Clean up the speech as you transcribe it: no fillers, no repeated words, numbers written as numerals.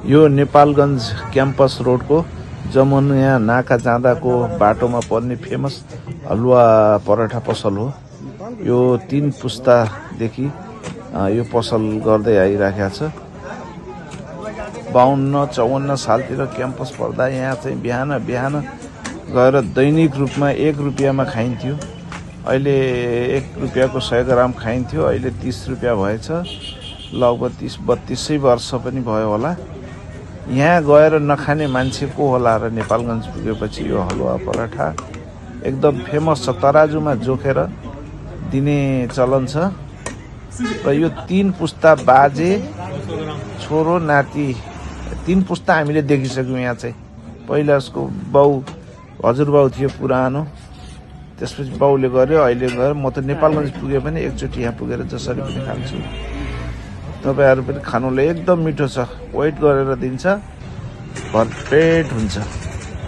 यो नेपालगञ्ज क्याम्पस रोडको जमुनिया नाका जाँदाको बाटोमा पर्ने फेमस हलुवा पराठा पसल हो। यो 3 पुस्तादेखि यो पसल गर्दै आइराखेको छ। 52-54 सालतिर क्याम्पस पढ्दा यहाँ चाहिँ बिहान बिहान गएर दैनिक रूपमा 1 रुपियाँमा खाइन्थ्यो। अहिले 1 रुपियाँको 100 ग्राम खाइन्थ्यो, अहिले 30 रुपियाँ भएछ। लगभग 30-32 वर्ष पनि भयो होला। यहाँ गएर नखाने मान्छे को होला र नेपालगञ्ज पुगेपछि यो हलुवा पराठा एकदम फेमस छ। तराजुमा जोखेर दिने चलन छ र यो 3 पुस्ता बाजे छोरो नाति 3 पुस्ता हामीले देखिसक्यौँ। यहाँ चाहिँ पहिला उसको बाउ हजुरबाउ थियो पुरानो, त्यसपछि बाउले गर्यो, अहिले गएर म त नेपालगञ्ज पुगे पनि एकचोटि यहाँ पुगेर जसरी पनि खान्छु। तपाईहरु पनि खानुले एकदम मिठो छ, वेट गरेर दिन्छ, भरपेट हुन्छ।